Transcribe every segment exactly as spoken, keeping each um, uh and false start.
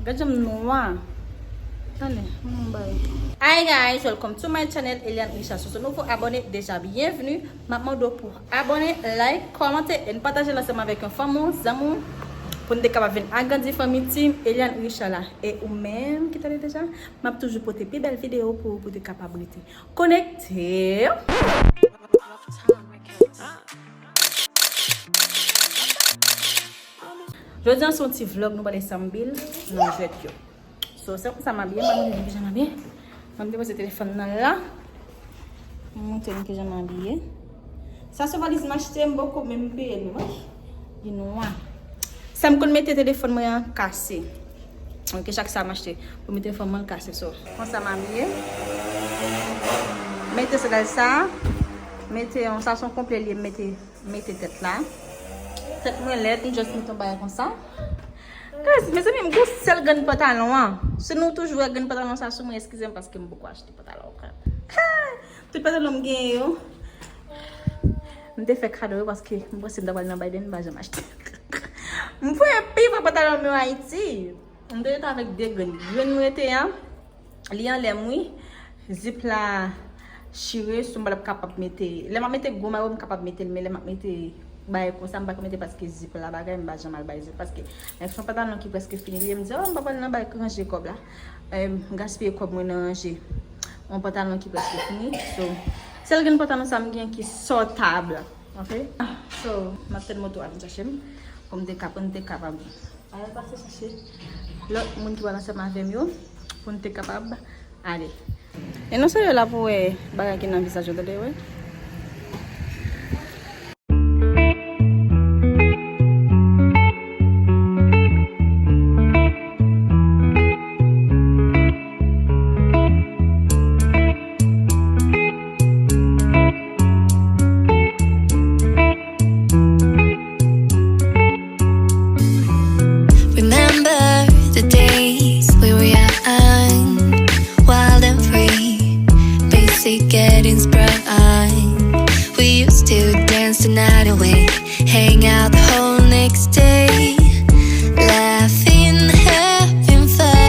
Gad jan m nwa. Tande, m bay. Hi guys, welcome to my channel, Eliane Richard. Si w se nouvo abòne, deja byenvni. M ap mande w pou abòne, like, kòmante, e n pataje l ansanm avèk yon fanmi w, zanmi w, pou n te kapab vin agrandi fanmi Team Eliane Richard la. E ou menm ki tande deja, m ap toujou pote pi bèl videyo pou ou, pou w te kapab rete konekte. Jodi a se yon ti vlog, nou pral sanble nan jwèt yo. So, se konsa m abiye, m pa konn kijan m abiye. Mwen te poze telefòn nan la. M montre nou kijan m abiye. Sa se valiz m achte, m poko menm peye l, wi. Li nwa. Sa m konn mete telefòn mwen an kase. Ok, chak sa m achte pou mete telefòn mwen kase, so. Konsa m abiye. Mete sandal sa. Mete yon, sa se yon konplè li ye, m mete Mete tèt la. Tèt mwen lèd, m just mete yon bagay konsa. Guys, mezanmi, m gon sèl grenn pantalon an. Si nou toujou wè grenn pantalon sa sou mwen, eskize m paske m poko achte pantalon, ok? Tout pantalon m genyen yo, m te fè kado yo paske m panse m ta pral nan Biden, m pa janm achte. M voye pi vre pantalon m yo Ayiti. M te rete avèk de grenn. Grenn mwen rete an, li anlè m wi. Zip la chire, so m pa t ap kapab mete. Lè m ap mete gwo mayo, m kapab mete l, men lè m ap mete bagay konsa, m pa ka mete paske zip la bagay, m pa janm al bay zip. Paske lè se yon pantalon ki prèske fini li ye, m di, oh, m pa pral nan bay ranje kòb la. Eh, m gaspiye kòb mwen nan ranje yon pantalon ki prèske fini. So, sèl grenn pantalon sa m gen ki sòtab. Ok? So, m ap tann moto a vin chache m pou m te ka, pou m te kapab al pase chache lòt moun ki pral ansanm avè m yo, pou n te kapab ale. E nou serye la pou wè bagay ki nan vizaj yo, tande, wi. Remember the days we were young, wild and free, basic getting sprung. We used to dance the night away, hang out the whole next day, laughing, having fun.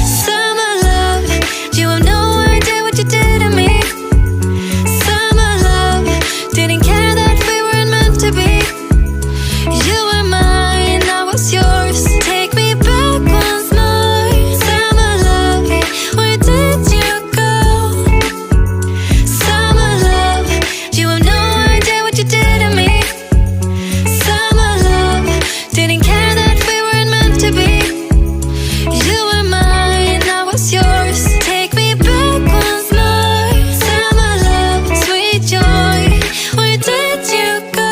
Summer love, you have no idea what you did to me. Summer love, didn't care that we weren't meant to be. You were mine, I was yours. Take me back once more. Summer love, where did you go? Summer love, you have no idea what you did to me. Summer love, didn't care that we weren't meant to be. You were mine, I was yours. Take me back once more. Summer love, sweet joy, where did you go?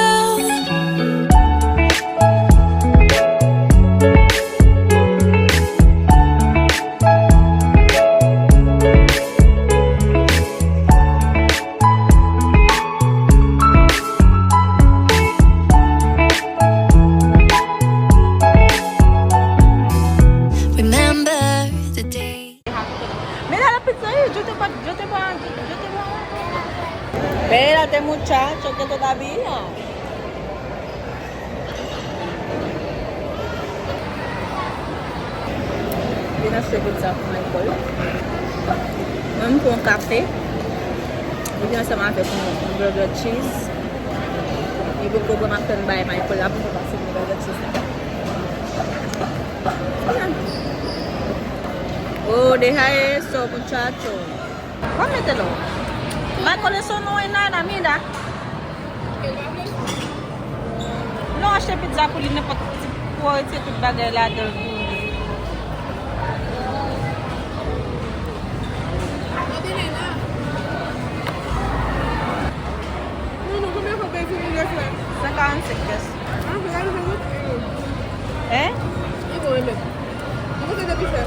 Remember the day. Mira la pizza ahí, yo te pa, yo te pa, yo te pa. Espérate, muchacho, que todavía. Vin achte pizza pou Michael. Mwen, m pran kafe. Li vin ansanm avèk yon, yon burger cheese. Li poko pran, m ap tann bay Michael la pou nou pase pou burger cheese la. Oh, deja eso, muchacho. Vamos a meterlo. Michael, eso no es nada, mira. Non, achte pizza pou li, nenpòt ti, pou w retire tout bagay ladan l pou li. Non, non, konbyen fwa w peye pou moun yo fè? San karannsenk pyès. Ah, pou gade fè wout. Hein? Li bon, wi, men. Mwen te depi fè.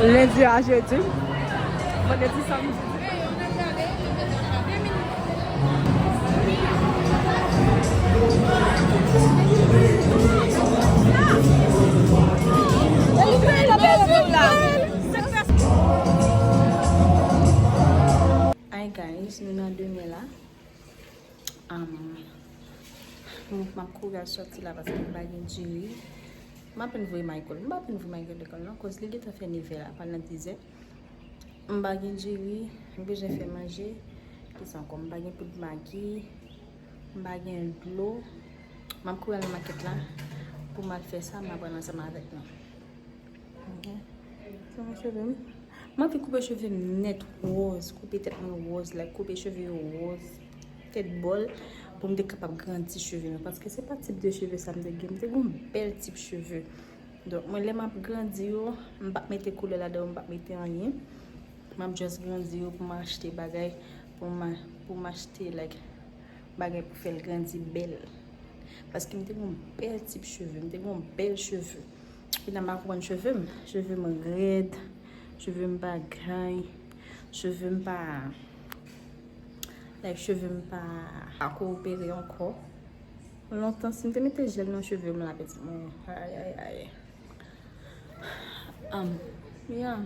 Lendi a jedi. Vandredi, samdi. Hi guys, nou nan demen la. Um, m ap kouri al sòti la paske m pa gen diri. M apenn voye Michael. M pa apenn voye Michael lekòl non, koz li gentan fè nevè la, pral nan dizè. M pa gen diri, m bezwen fè manje. Kisa ankò? M pa gen poud magi. M pa gen dlo. M ap kouri al nan makèt la pou m al fè sa, m ap pran ansanm avèk nou. Ok. Sa mwen cheve m. M anvi koupe cheve m nèt wòz, koupe tèt mwen wòz, like koupe cheve yo wòz, tèt bòl, pou m te kapab grandi cheve mwen. Paske se pa tip de cheve sa m te gen. M te gen yon bèl tip cheve. Donk, mwen, lè m ap grandi yo, m p ap mete koulè ladan yo, m p ap mete anyen. M ap just grandi yo pou m achte bagay, pou m, pou m achte, like, bagay pou fè l grandi bèl. Paske m te gen yon bèl tip cheve, m te gen yon bèl cheve. Kounye a m pa konprann cheve m. Cheve m rèd, cheve m pa gay, cheve m pa, like, cheve m pa, pa koopere ankò. Lontan, si m te mete jèl nan cheve m la, pitit mwen, ay, ay, ay. Um, yeah.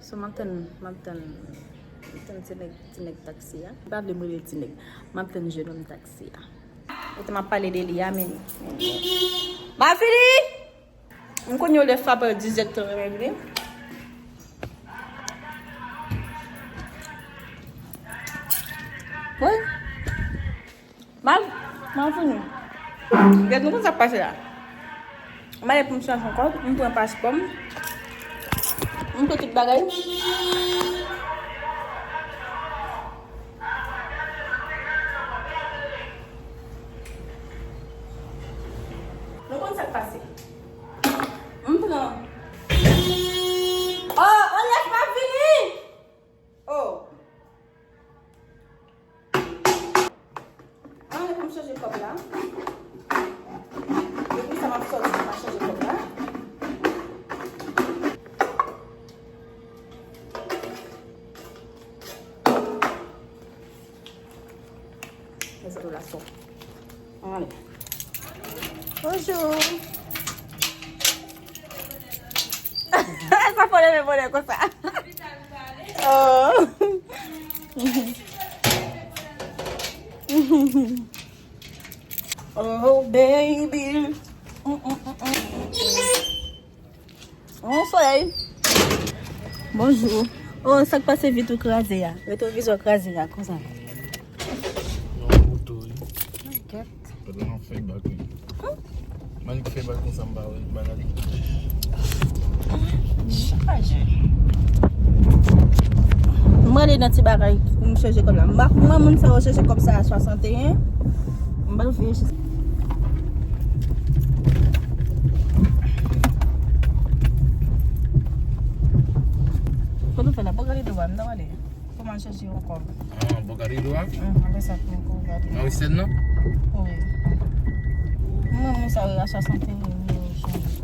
So, m ap tann, m ap tann, m ap tann ti nèg, ti nèg taksi a. M pa vle m rele l ti nèg. M ap tann jennonm taksi a. Kote m ap pale de li a, men, men, men. Mafili! M konn yo lè frape dizèt tan renmen vini. Wi. Mal, mal fini. Gèt nou konn sa k pase la. M ale pou m chanje ankò, m pran paspò m. M pran tout bagay. Nou konn sa k pase. M pran. Oh, Oliette pa vini! Oh! Ann, pou m chanje kòb la. Depi sa m ap sòti, m ap chanje kòb la. Mezanmi, la sòt. Ale. Bonjou. Sa fò leve bonè konsa. Oh. Oh, baby. Mm, mm, mm, mm, mm. Yon solèy. Bonjou. Oh, sa k pase vit ou kraze a? Retwovizò kraze a, konsa. Yon moto, wi. Kèt. Pèt mwen ap fè bak, wi. Hum? Mwen ki fè bak konsa, m pa wè, m pa gade. Chaje. M rele nan ti bagay, m chèche kòb la. M pa, mwen, moun sa yo chèche kòb sa a swasanteyen. M pa l fè chèche. Kote w fè la? Bò gade dlo a, m ta pale. Pou m al chèche yon kòb. Ah, bò gade dlo a? Hum, apre sa, pou m kou gade. Nan Western nan? Wi. Mwen, mwen sa yo a swasanteyen mil yo chanje.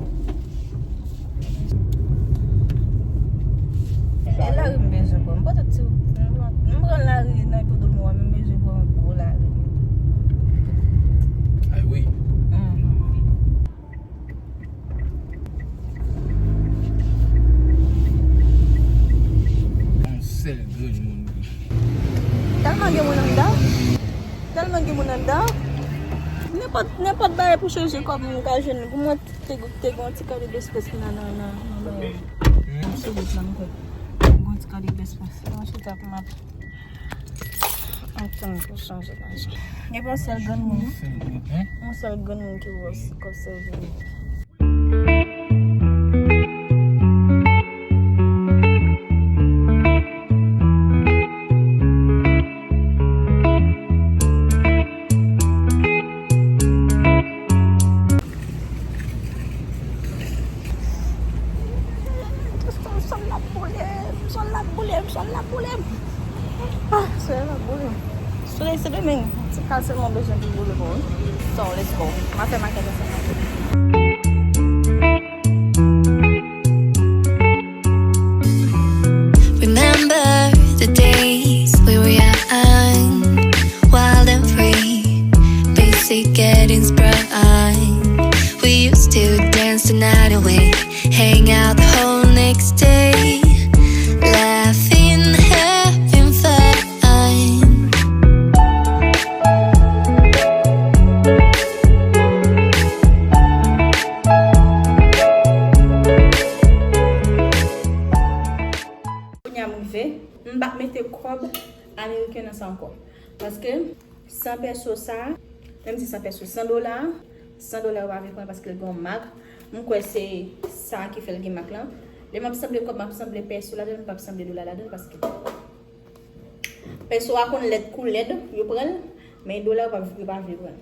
E lari m bezwen pran. M pote ti, m pran, m pran lari nan ipodwòm yo a, men m bezwen pran gwo lari. Ay wi. Mhm. Yon sèl grenn moun wi. Tèlman gen moun anndan. Tèlman gen moun anndan. Nenpòt, nenpòt bagay pou chanje kòb m ka jwenn. Pou mwen te, te gen yon ti kado de espès ki nan, nan, nan, nan men m. Hmm? Sou wout la m kwè. Gon Gade bèl pase. Mwen chita pou m ap atann pou chanje lajan. Gen yon sèl granmoun. Yon sèl granmoun ki wè kòb sèvi. Sa l ap boule m, sa l ap boule m, sa l ap boule m. Ah, sa l ap boule m. Solèy se demen. Ti kal sèlman bezwen pou boule pou wi. So, let's go. M a fè makèt ansanm avè nou. Remember the days we were young, wild and free, basic getting sprung. We used to dance the night away, hang out the whole next day, laughing, having fun. Kounye a m rive, m p ap mete kòb ameriken nan sa ankò. Paske san pèso sa, menm si san pèso, san dola, san dola yo pa vle pran paske l gen yon mak. M kwè se sa ki fè l gen mak lan. Lè m ap sanble kòb, m ap sanble pèso ladan l, m p ap sanble dola ladan l paske pèso a konn lèd kou lèd, yo pran l, men dola yo pa, yo pa vle pran l.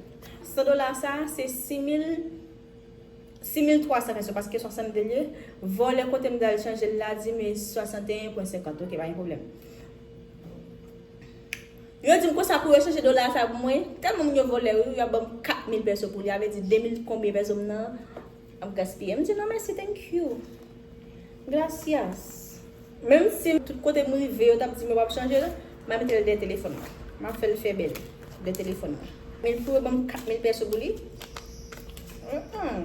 San dola sa, se sis mil, sis mil twa san pèso, paske swasannde l ye. Vòlè kote m t al chanje l la di m swasanteyen pwen senkant, oke, pa gen pwoblèm. Yo di m konsa pou yo chanje dola sa pou mwen, tèlman moun yo vòlè, wi, yo ap ban m kat mil pèso pou li, sa vle di de mil konbyen pèso m nan ap gaspiye. M di non mèsi, thank you. Gracias. Menm si tout kote m rive, yo t ap di m yo p ap chanje l, m a mete l dèyè telefòn mwen. M ap fè l fè bèl dèyè telefòn mwen. Men pou yo ban m kat mil pèso pou li. Mm-mm.